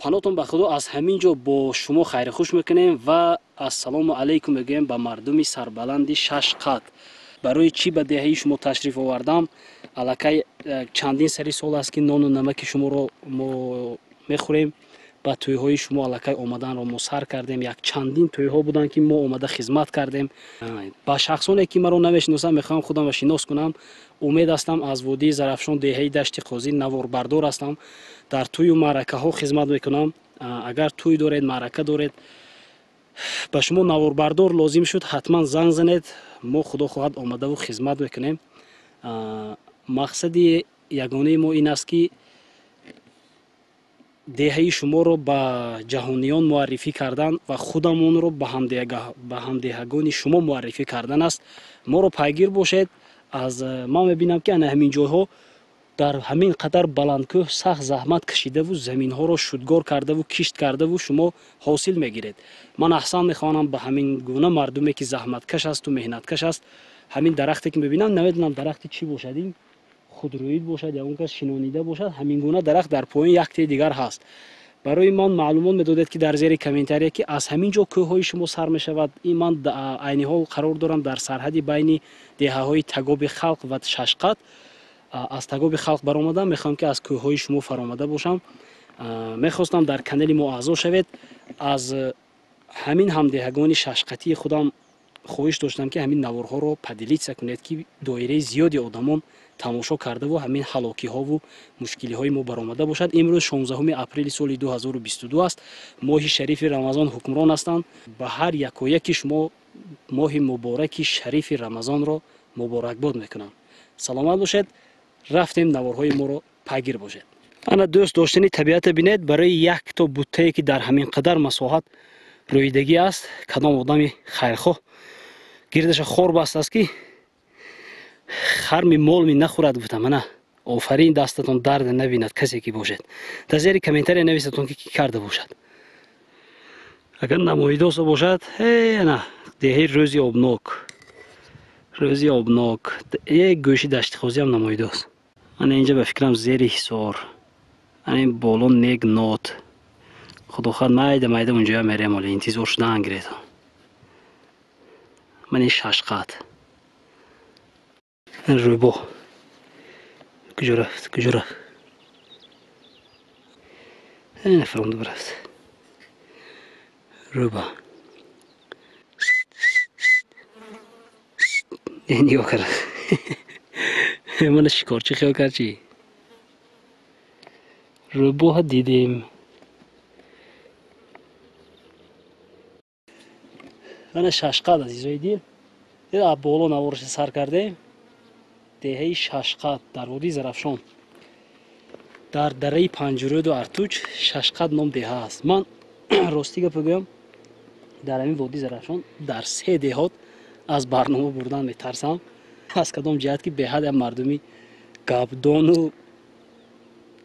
Панотон ба Худо, аз ҳамин ҷо бо шумо хайрхуш мекунем ва ассалому алайкум мегӯем ба мардуми сарбаланди Шашқат. Барои чӣ ба деҳаи шумо ташриф овардам? Аллакай чандин сари сол аст, ки нону намаки шуморо мо мехӯрем. Ба тӯйҳои шумо аллакай омаданро мо сар кардем. Як чандин тӯйҳо буданд, ки мо омада хизмат кардем. Ба шахсоне, ки маро намешиносанд, мехоҳам худамро шинос кунам. Умед ҳастам, аз водии Зарафшон, деҳаи Дашти Қозӣ, наворбардор ҳастам. Дар тӯю маъракаҳо хизмат мекунам. Агар тӯй доред, маърака доред, ба шумо наворбардор лозим шуд, ҳатман занг занед. Мо, Худо хоҳад, омадаву хизмат мекунем. Мақсади ягонаи мо ин аст, ки деҳаи шуморо ба ҷаҳониён муаррифӣ кардан ва худамонро ба ҳамдеҳагони шумо муаррифӣ кардан аст. Моро пайгир бошед. Аз ман мебинам, ки ана ҳамин ҷойҳо дар ҳамин қадар баландкӯҳ сахт заҳмат кашидаву заминҳоро шудгор кардаву кишт кардаву шумо ҳосил мегиред. Ман аҳсан мехонам ба ҳамин гуна мардуме, ки заҳматкаш асту меҳнаткаш аст. Ҳамин дарахте, ки мебинам, намедонам дарахти чӣ бошад, ин худрӯид бошад ё он кас шинонида бошад. Ҳамин гуна дарахт дар поён яктаи дигар ҳаст. Барои ман маълумот медодед, ки дар зери комментария, ки аз ҳамин ҷо кӯҳҳои шумо сар мешавад. Ин ман айни ҳол қарор дорам дар сарҳади байни деҳаҳои Тагоби Халқ ва Шашқат. Аз Тагоби Халқ баромадам, мехоҳам, ки аз кӯҳҳои шумо фаромада бошам. Мехостам дар канали мо аъзо шавед. Аз ҳамин ҳамдеҳагони шашқатии худам хоҳиш доштам, ки ҳамин наворҳоро поделиться кунед, ки доираи зиёди одамон тамошо кардаву ҳамин ҳалокиҳову мушкилиҳои мо баромада бошад. Имрӯз 16 апрели соли 2022 аст. Моҳи шарифи Рамазон ҳукмрон ҳастанд. Ба ҳар якояки шумо моҳи мубораки шарифи Рамазонро муборакбод мекунам. Саломат бошед. Рафтем, наворҳои моро пайгир бошед. Ана дӯст доштани табиата бинед. Барои якто буттае, ки дар ҳамин қадар масоҳат рӯидагӣ аст, кадом одами хайрхоҳ гирдаша хор бастааст, ки харми молми нахӯрад, гуфтам. Ана офарин, дастатон дарда набинад, касе ки бошед. Дар зери комментария нависатон, ки ки карда бошад. Агар намоидоса бошад, ана деҳаи Рӯзи Обнок, Рӯзи Обнок, як гӯши Дашти Қозиам намоидост. Ана инҷа ба фикрам зери ҳисор, ана ин боло нег нот. Худо хоҳад, майда майда унҷоя мерем, оле интизор шудан гиред. Ман ин Шашқат, рӯбо куҷо рафт, куҷо рафт? Фаромда рафт рӯба. Нигоҳ кард, мана шикорчӣ хиёл кард, чи рӯбоҳа дидем. Ана Шашқат, азизои дил, боло наворша сар кардем. Деҳаи Шашқат дар водии Зарафшон, дар дараи Панҷрӯду Артуч Шашқат ном деҳа аст. Ман ростӣ гап бигӯям, дар ҳамин водии Зарафшон дар се деҳот аз барнома бурдан метарсам. Аз кадом ҷиҳат, ки беҳад як мардуми гапдону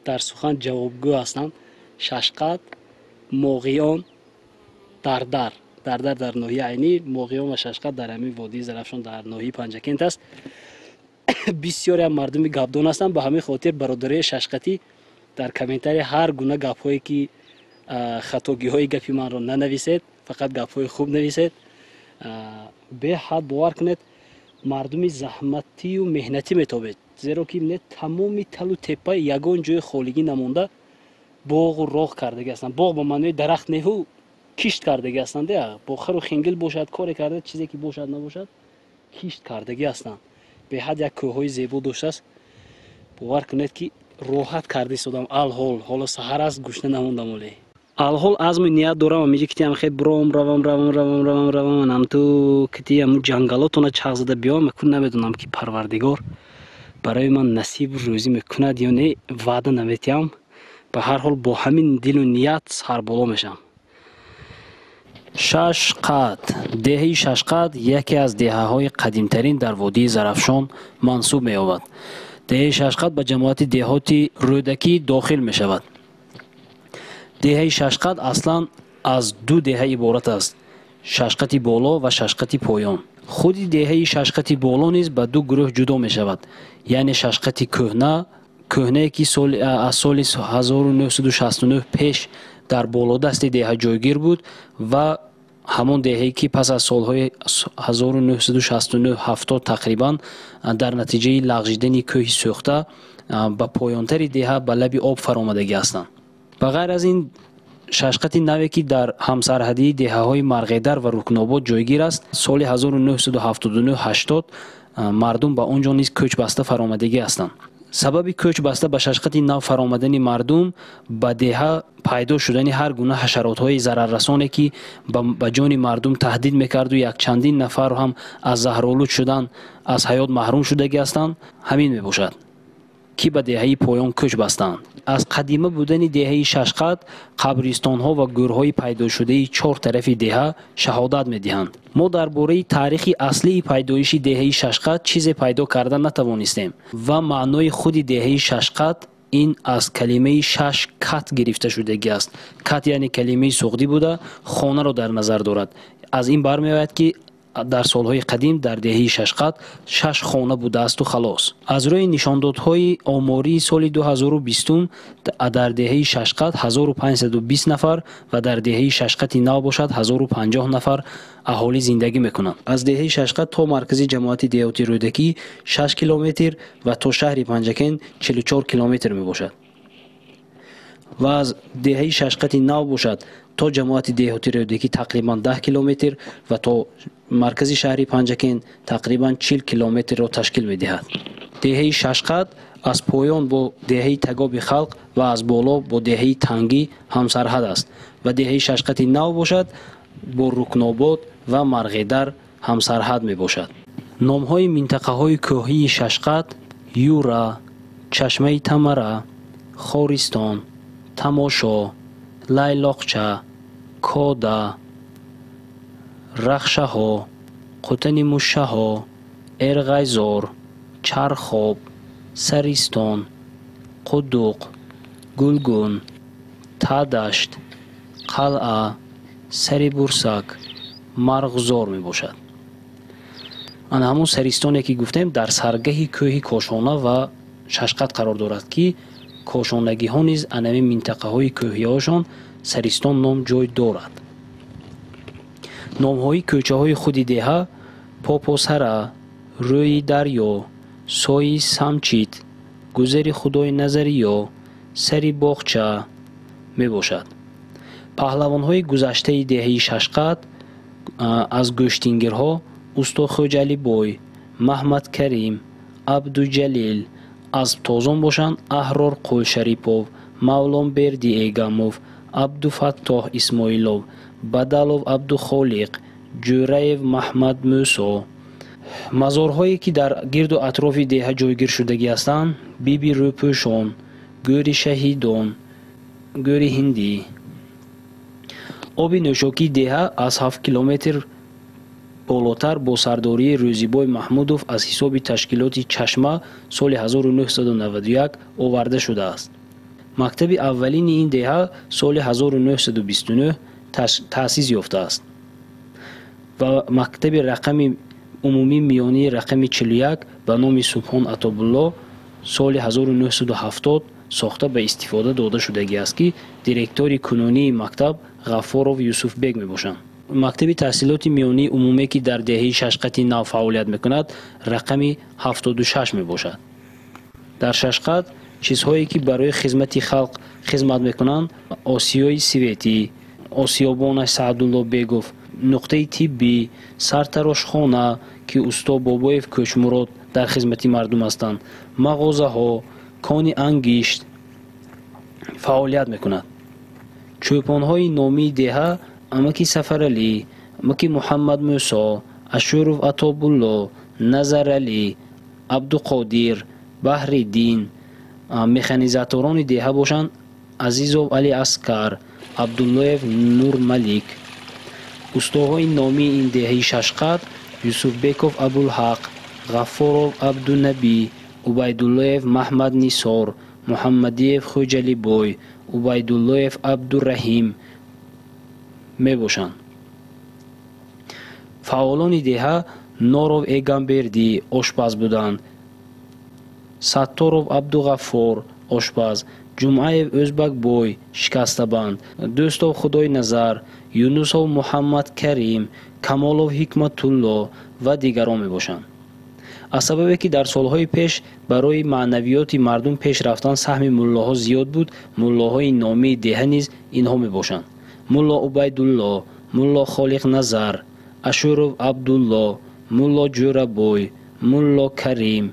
дар сухан ҷавобгӯ ҳастанд. Шашқат, Моғиён, Дардар. Дардар дар ноҳияи Айнӣ, Моғиён ва Шашқат дар ҳамин водии Зарафшон дар ноҳияи Панҷакент аст. Бисёре ҳам мардуми гапдон ҳастанд. Ба ҳамин хотир, бародарои шашқатӣ, дар комментария ҳар гуна гапҳое, ки хатогиҳои гапи манро нанависед, фақат гапҳои хуб нависед. Беҳад бовар кунед, мардуми заҳматию меҳнатӣ метобед, зеро ки тамоми талу теппа ягон ҷои холигӣ намонда боғу роғ кардагӣ ҳастанд. Боғ ба маънои дарахт неҳу, кишт кардагӣ ҳастанд. Бо хару хингил бошад, коре карда, чизе ки бошад набошад, кишт кардагӣ ҳастанд. Беҳад як кӯҳҳои зебо доштааст. Бовар кунед, ки роҳат карда истодам. Алҳол ҳоло саҳар аст, гушна намондам, оле алҳол азму ният дорам амиҷи китиам хе бром равам, равам, равам, равам, равам, анамту кити аму ҷангалотона чағ зада биём. Акун намедонам, ки Парвардигор барои ман насибу рӯзӣ мекунад ё не, ваъда наметиҳам. Ба ҳар ҳол, бо ҳамин дилу ният сарболо мешавам. Шашқат. Деҳаи Шашқат яке аз деҳаҳои қадимтарин дар водии Зарафшон мансуб меёбад. Деҳаи Шашқат ба ҷамоати деҳоти Рӯдакӣ дохил мешавад. Деҳаи Шашқат аслан аз ду деҳа иборат аст: Шашқати Боло ва Шашқати Поён. Худи деҳаи Шашқати Боло низ ба ду гурӯҳ ҷудо мешавад, яъне Шашқати Кӯҳна, кӯҳнае, ки аз соли 1969 пеш Дар болодасти деҳа ҷойгир буд ва ҳамон деҳае, ки пас аз солҳои 1969-70 тақрибан дар натиҷаи лағжидани кӯҳи сӯхта ба поёнтари деҳа, ба лаби об фаромадагӣ ҳастанд. Ба ғайр аз ин, Шашқати наве, ки дар ҳамсарҳадии деҳаҳои Марғедар ва Рукнобод ҷойгир аст, соли 1979-80 мардум ба он ҷо низ кӯч баста фаромадагӣ ҳастанд. Сабаби кӯч баста ба Шашқати нав фаромадани мардум ба деҳа пайдо шудани ҳар гуна ҳашаротҳои зараррасоне, ки ба ҷони мардум таҳдид мекарду якчандин нафар ҳам аз заҳролуд шудан аз ҳаёт маҳрум шудагӣ ҳастанд, ҳамин мебошад, ки ба деҳаи поён кӯч бастанд. Аз қадима будани деҳаи Шашқат қабристонҳо ва гӯрҳои пайдошудаи чор тарафи деҳа шаҳодат медиҳанд. Мо дар бораи таърихи аслии пайдоиши деҳаи Шашқат чизе пайдо карда натавонистем ва маънои худи деҳаи Шашқат ин аз калимаи шаш кат гирифта шудагӣ аст. Кат яъне калимаи суғдӣ буда, хонаро дар назар дорад. Аз ин бармеояд, ки дар солҳои қадим дар деҳаи Шашқат шаш хона будаасту халос. Аз рӯи нишондодҳои омории соли 2020 дар деҳаи Шашқат 1520 нафар ва дар деҳаи Шашқати нав бошад 1050 нафар аҳолӣ зиндагӣ мекунанд. Аз деҳаи Шашқат то маркази ҷамоати деҳоти Рӯдакӣ 6 километр ва то шаҳри Панҷакент 44 километр мебошад ва аз деҳаи Шашқати нав бошад то ҷамоати деҳоти Рӯдакӣ тақрибан 10 километр ва то маркази шаҳри Панҷакент тақрибан 40 километрро ташкил медиҳад. Деҳаи Шашқат аз поён бо деҳаи Тагоби Халқ ва аз боло бо деҳаи Тангӣ ҳамсарҳад аст ва деҳаи Шашқати нав бошад бо Рукнобод ва Марғедар ҳамсарҳад мебошад. Номҳои минтақаҳои кӯҳии Шашқат: Юра, Чашмаи Тамара, Хористон, Тамошо, Лайлоқча, Кода, Рахшаҳо, Қутани Мушшаҳо, Эрғайзор, Чархоб, Саристон, Қудуқ, Гулгун, Тадашт, Қалъа, Сари Бурсак, Марғзор мебошад. Ана ҳамон саристоне, ки гуфтем, дар саргаҳи кӯҳи Кошона ва Шашқат қарор дорад, ки кошонагиҳо низ анами минтақаҳои кӯҳиҳошон Саристон ном ҷой дорад. Номҳои кӯчаҳои худи деҳа: Попосара, Рӯи дарё, Сои Самчит, Гузари Худои Назариё, Сари боғча мебошад. Паҳлавонҳои гузаштаи деҳаи Шашқат аз гӯштингирҳо усто Хоҷалибой, Маҳмадкарим, Абдуҷалил, асбтозон бошанд Аҳрор Қулшарипов, Мавлонберди Эгамов, Абдуфаттоҳ Исмоилов, Бадалов Абдухолиқ, Ҷӯраев Маҳмадмӯсо. Мазорҳое, ки дар гирду атрофи деҳа ҷойгир шудагӣ ҳастанд: Биби Рӯпӯшон, Гӯри шаҳидон, Гӯри ҳиндӣ. Оби нӯшокии деҳа аз 7 километр болотар бо сардории Рӯзибой Маҳмудов аз ҳисоби ташкилоти Чашма соли 1991 оварда шудааст. Мактаби аввалини ин деҳа соли 1929 таъсис ёфтааст ва мактаби рақами умумии миёнии рақами 41 ба номи Субҳон Атобулло соли 1970 сохта ба истифода дода шудагӣ аст, ки директори кунунии мактаб Ғаффоров Юсуфбек мебошанд. Мактаби таҳсилоти миёнии умумие, ки дар деҳаи Шашқати нав фаъолият мекунад, рақами 76 мебошад. Дар Шашқат чизҳое, ки барои хизмати халқ хизмат мекунанд: Осиёи светӣ, осиёбонаш Саъдулло Бегов, нуқтаи тиббӣ, сартарошхона, ки усто Бобоев Кӯчмурод дар хизмати мардум ҳастанд, мағозаҳо, кони ангишт фаъолият мекунад. Чӯпонҳои номии деҳа: амаки Сафаралӣ, амаки Муҳаммадмӯсо, Ашуров Атобулло, Назаралӣ, Абдуқодир, Баҳриддин. Механизаторони деҳа бошанд Азизов Али Аскар, Абдуллоев Нурмалик. Устоҳои номии ин деҳаи Шашқат: Юсуфбеков Абулҳақ, Ғаффоров Абдунабӣ, Убайдуллоев Маҳмаднисор, Муҳаммадиев Хоҷалибой, Убайдуллоев Абдураҳим мебошанд. Фаъолони деҳа Норов Эгамбердӣ ошпаз буданд, Сатторов Абдуғаффор ошпаз, Ҷумъаев Ӯзбакбой, Шикастабанд, Дӯстов Худойназар, Юнусов Муҳаммадкарим, Камолов Ҳикматулло ва дигарон мебошанд. Аз сабабе ки дар солҳои пеш барои маънавиёти мардум пеш рафтан саҳми муллоҳо зиёд буд, муллоҳои номии деҳа низ инҳо мебошанд: Мулло Убайдулло, Мулло Холиқназар, Ашуров Абдулло, Мулло Ҷӯрабой, Мулло Карим,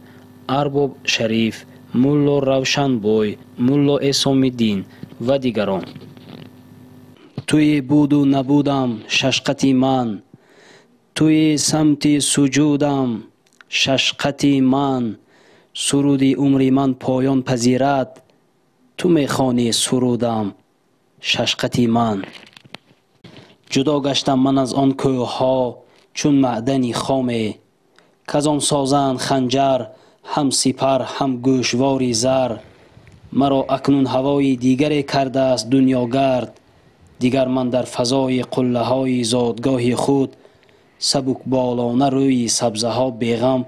Арбоб Шариф, Мулло Равшанбой, Мулло Эсомиддин ва дигарон. Туи буду набудам, шашқати ман, туи самти суҷудам, шашқати ман, суруди умри ман поён пазирад, ту мехонӣ сурудам, шашқати ман. Ҷудо гаштам ман аз он кӯҳҳо чун маъдани хоме, каз он созанд ханҷар, ҳам сипар, ҳам гӯшвори зар. Маро акнун ҳавои дигаре кардааст дунёгард, дигар ман дар фазои қуллаҳои зодгоҳи худ сабукболона рӯи сабзаҳо беғам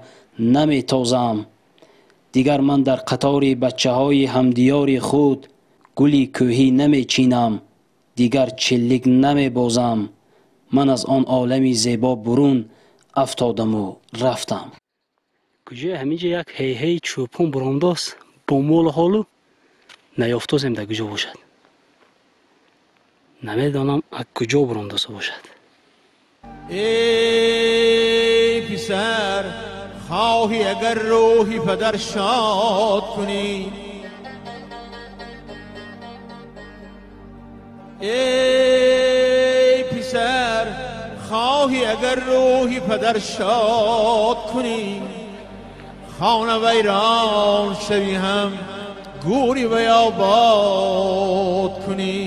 наметозам. Дигар ман дар қатори бачаҳои ҳамдиёри худ гули кӯҳӣ намечинам, дигар чиллик намебозам. Ман аз он олами зебо бурун афтодаму рафтам. Куҷои ҳаминҷа як ҳейҳеи чӯпон буромдост бо молу ҳолу наёфтозем дар куҷо бошад. Намедонам аз куҷо буромдоста бошад. Эй писар, хоҳӣ агар рӯҳи падар шод кунӣ, эй писар, хоҳӣ агар рӯҳи падар шод кунӣ, хона вайрон шавӣ ҳам гӯри вай обод кунӣ.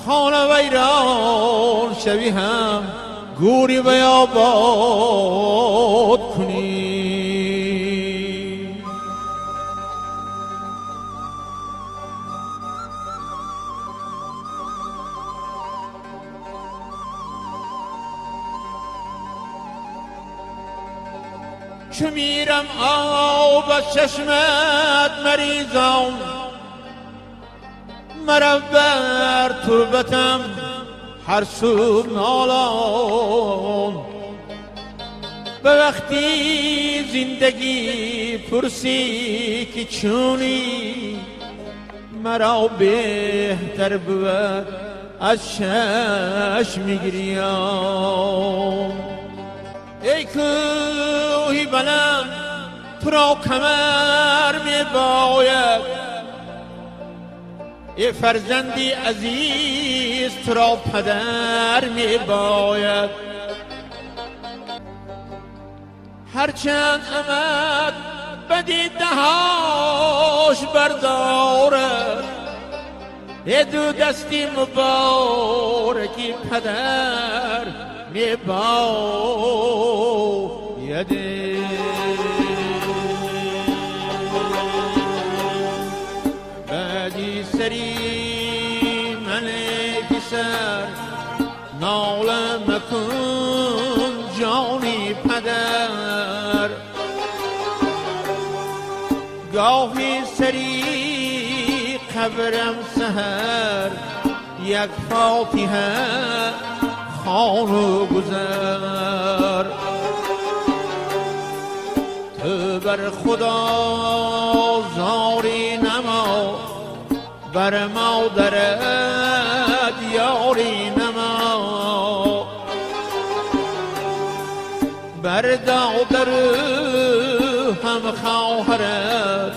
Хона вайрон шавӣ ҳам гӯри вай обод кунӣ. Чу мирам об аз чашмат маризон, марав бар турбатам ҳар субҳ нолон. Ба вақти зиндагӣ пурсӣ ки чунӣ, маро беҳтар бувад аз чашми гирён. Эй кӯҳи баланд, туро камар мебояд, эй фарзанди азиз, туро падар мебояд. Ҳарчанд амад ба дидаҳош бардорад, э ду дасти мубораки падар мебояд. Баъди сари ман эй писар, нола макун ҷони падар. Гоҳи сари қабрам саҳар як фотиҳа хону гузар. Ту бар Худо зорӣ намо, бар модарат ёрӣ намо, бар додару ҳам хоҳарат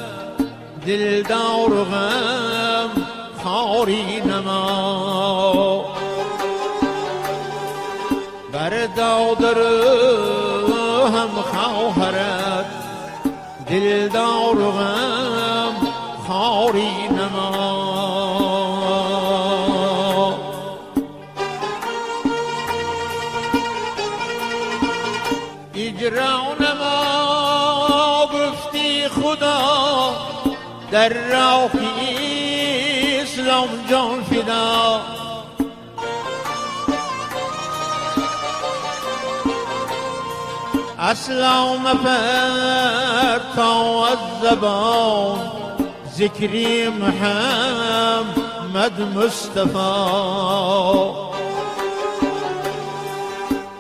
дилдору ғам хорӣ намо, бар додару ҳам хоҳарат дилдору ғам хорӣ намо. Иҷро намо гуфти Худо дар роҳи ислом ҷон фидо. اصلا مفر تا از زبان ذکری محمد مصطفی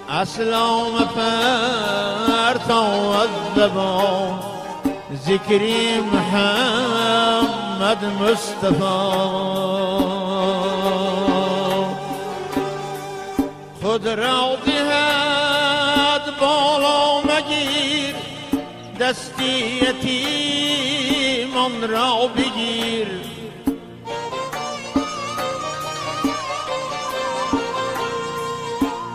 اصلا مفر تا از زبان ذکری محمد مصطفی خود را دهد بالا مگیر دستی یتیمان را بگیر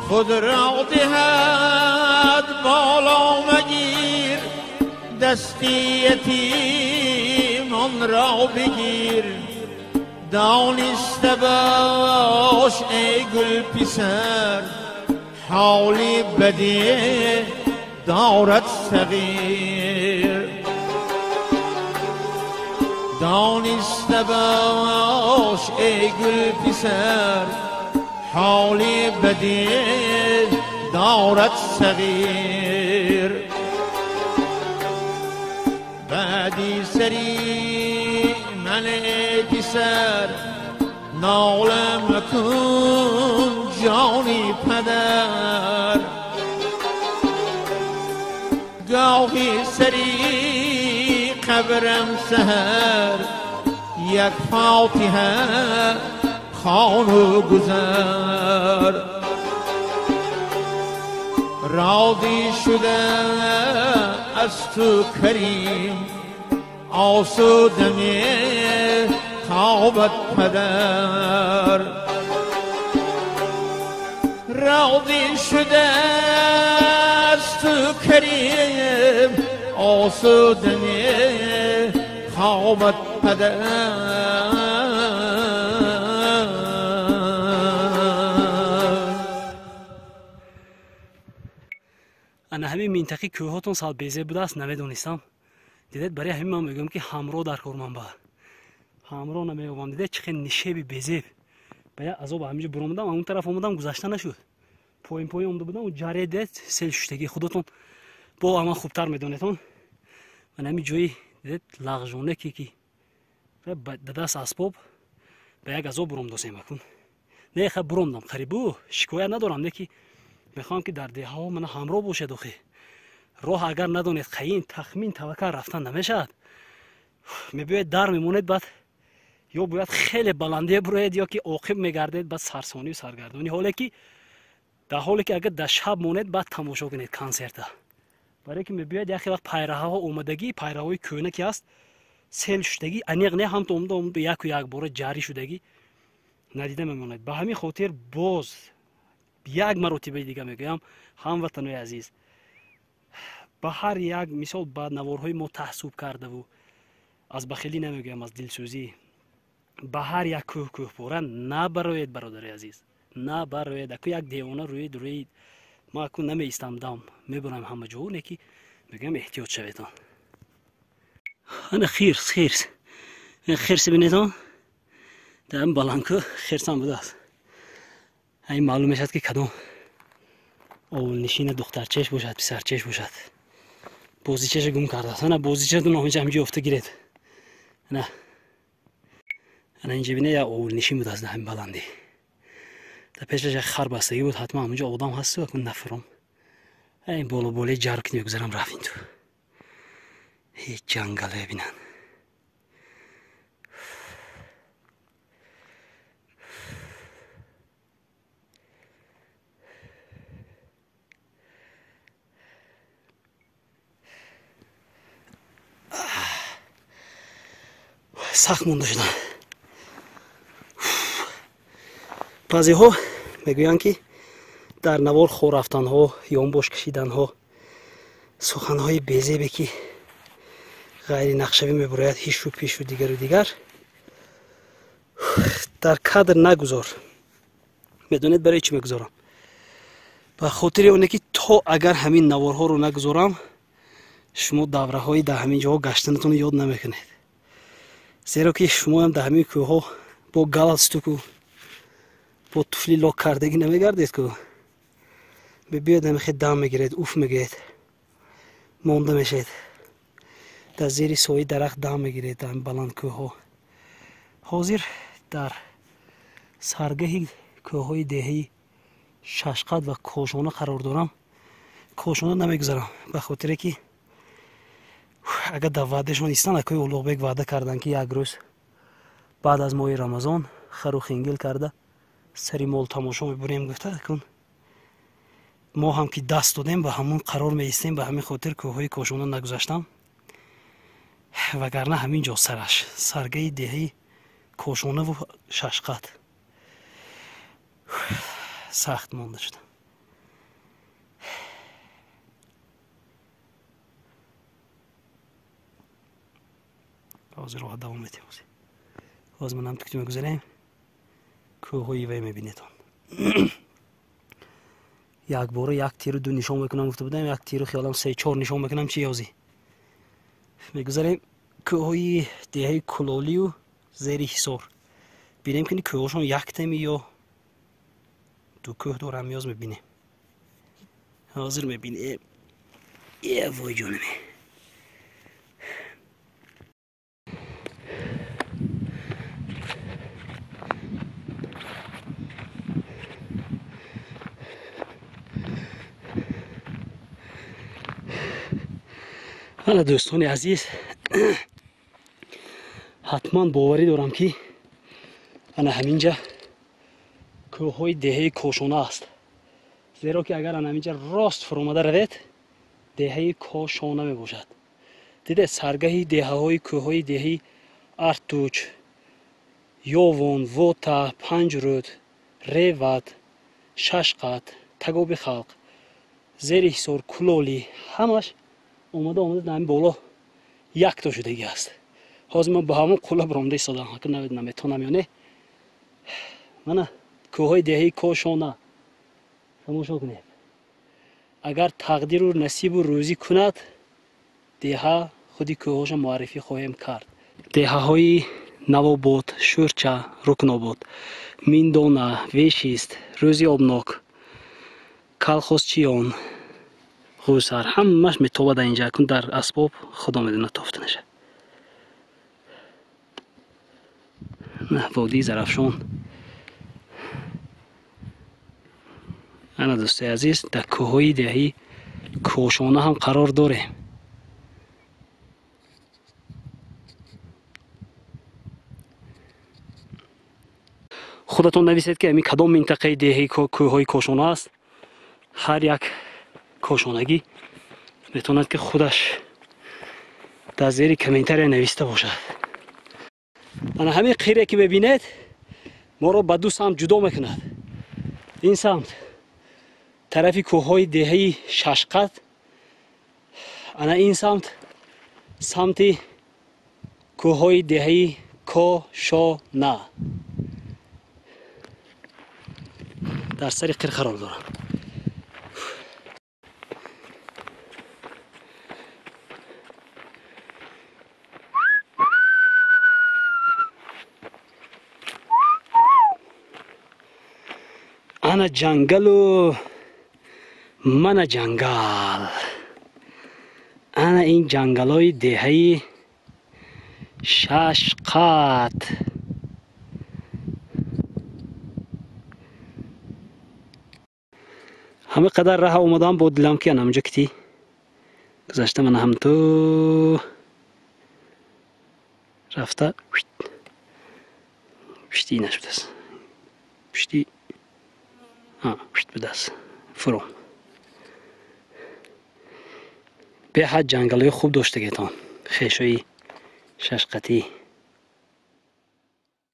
خود را دهد بالا مگیر دستی یتیمان را بگیر دانسته باش ای گل پسر حالی بدی دارد صغیر دانسته باش ای گل پسر حالی بدی دارد صغیر بعدی سری من ای پسر ناله مکن جانی پدر گاهی سری قبرم سحر یک فاتحه خوان و گذر راضی شده از تو کریم آسوده می خوابت پدر راضی شده از تو کریم آسوده می خوابت پدر ана ҳамин минтақаи кӯҳотон салбезе будааст намедонистам. Дидед, барои ҳамин ман мегӯям ки ҳамроҳ дар кор ман ба ҳамроҳ намеёбам. Дидед чӣ хел нишеби безеб. Ба як азоб ҳаминҷо буромадам, он тараф омадам, гузашта нашуд. Поин поин омада будам, он ҷаре дидед сел шуштагӣ. Худотон бо ама хубтар медонедон. Ман ҳамин ҷои дидед лағжоне ки ба даст асбоб ба як азоб буромдосем акун. Не ха буромдам, қарибу шикоят надорам, не ки мехоҳам ки дар деҳаҳо мана ҳамроҳ бошед. Охи роҳ агар надонед қаин тахмин таваккал рафтан намешавад. Мебиёед дар мемонед, баъд ё бояд хеле баландие буроед ё ки оқиб мегардед, баъд сарсонию саргардонӣ. Ҳоле ки дар ҳоле ки агар дар шаб монед, баъд тамошо кунед консерта. Барое ки мебиёед яхе вақт пайраҳаҳо омадагӣ, пайраҳои кӯҳна ки ҳаст, сел шудагӣ, аниқ не, ҳамто омада омада яку якбора ҷарӣ шудагӣ надида мемонед. Ба ҳамин хотир боз як маротибаи дига мегӯям, ҳамватанои азиз, ба ҳар як мисол ба наворҳои мо таҳсуб кардаву аз бахилӣ намегӯям, аз дилсӯзӣ, ба ҳар як кӯҳ кӯҳпора набароед, бародари азиз, набароед. Аку як девона рӯед рӯед, ма аку намеистам дам, мебарам ҳама ҷо, не ки мегӯям эҳтиёт шаветон. Ана хирс, хирс, хирси бинедон, дар ин баландкӯ хирсам будааст. Ин маълум мешавад ки кадом овулнишина духтарчеш бошад, писарчеш бошад. Бозичаша гум кардааст. Ана бозичатон ҳаминҷа ҳаминҷо ёфта гиред. Ана ана инҷа бине як овулнишин будааст дар ҳамин баландӣ. Дар пешаш як хар бастагӣ буд, ҳатман ҳаминҷо одам ҳасту акун нафуром. Ин боло болои ҷарк мегузарам, рафт ин ту. Ҳеҷ ҷангале бинанд. Сахт монда шудам. Баъзеҳо мегӯянд ки дар навор хор рафтанҳо, ёнбош кашиданҳо, суханҳои безебе ки ғайринақшавӣ мебурояд, ҳишу пишу дигару дигар, дар кадр нагузор. Медонед барои чӣ мегузорам? Ба хотири оне ки то агар ҳамин наворҳоро нагузорам, шумо давраҳои дар ҳамин ҷоҳо гаштанатонро ёд намекунед. Зеро ки шумоам дар ҳамин кӯҳҳо бо галстуку бо туфли лок кардагӣ намегардед ку. Бибиёд ҳамихе дам мегиред, уф мегӯед. Монда мешед. Дар зери сояи дарахт дам мегиред дар баланд кӯҳҳо. Ҳозир дар саргаҳи кӯҳҳои деҳаи Шашқат ва Кошона қарор дорам. Кошона намегузарам, ба хотире ки агар дар ваъдашон истанд, акои Улуғбек ваъда карданд, ки як рӯз баъд аз моҳи Рамазон хару хингил карда сари мол тамошо мебурем гуфта. Акун мо ҳам ки даст додем, ба ҳамон қарор меистем. Ба ҳамин хотир кӯҳҳои Кошона нагузаштам, вагарна ҳамин ҷо сараш саргаи деҳаи Кошонаву Шашқат сахт монда шуда. Ҳозир роҳа давом метем. Ҳозир манам тукти мегузарем, кӯҳҳои вай мебинедон. Якбора як тиру ду нишон мекунам гуфта будам, як тиру хиёлам се чор нишон мекунам. Чи ёзи мегузарем кӯҳҳои деҳаи Кулолию зери Ҳисор. Бинем, ки кӯҳҳошон яктами ё ду кӯҳ дорам, ёз мебинем. Ҳозир мебинем. Е вой ҷонаме. Ана дӯстони азиз, ҳатман боварӣ дорам, ки ана ҳаминҷа кӯҳҳои деҳаи Кошона аст. Зеро ки агар ана ҳаминҷа рост фуромада равед, деҳаи Кошона мебошад. Дидед, саргаҳи деҳаҳои кӯҳҳои деҳаи Артуч, Ёвон, Вота, Панҷрӯд, Реват, Шашқат, Тагоби халқ, зери Ҳисор, Кулолӣ ҳамаш омада омада дар ҳамин боло якто шудагӣ аст. Ҳозир ман ба ҳамон қулла баромада истодам, акун наметонам ё не. Мана кӯҳҳои деҳаи Кошона тамошо кунед. Агар тақдиру насибу рӯзӣ кунад, деҳа худи кӯҳҳоша муаррифӣ хоҳем кард. Деҳаҳои Навобод, Шӯрча, Рукнобод, Миндона, Вешист, Рӯзи обнок, Калхозчиён, Ғусар ҳамаш метобад инҷа. Акун дар асбоб худо медонад тофтанаша. Водии Зарафшон. Ана дӯстои азиз, дар кӯҳҳои деҳаи Кошона ҳам қарор дорем. Худатон нависед, ки ҳамин кадом минтақаи деҳаи кӯҳҳои Кошона аст. Ҳар як кошонагӣ метавонад, ки худаш дар зери комментария нависта бошад. Ана ҳамин қире ки мебинед, моро ба ду самт ҷудо мекунад. Ин самт тарафи кӯҳҳои деҳаи Шашқат, ана ин самт самти кӯҳҳои деҳаи Кошона. Дар сари қир қарор дорам. Ана ҷангалу мана ҷангал. Ана ин ҷангалҳои деҳаи Шашқат. Ҳама қадар раҳа омадам, бо дилам ки ана ҳамҷо кити гузашта, мана ҳамту рафта пишти нашудааст, пишти пишт будааст фуром. Беҳад ҷангалҳои хуб доштагетон хешои Шашқатӣ.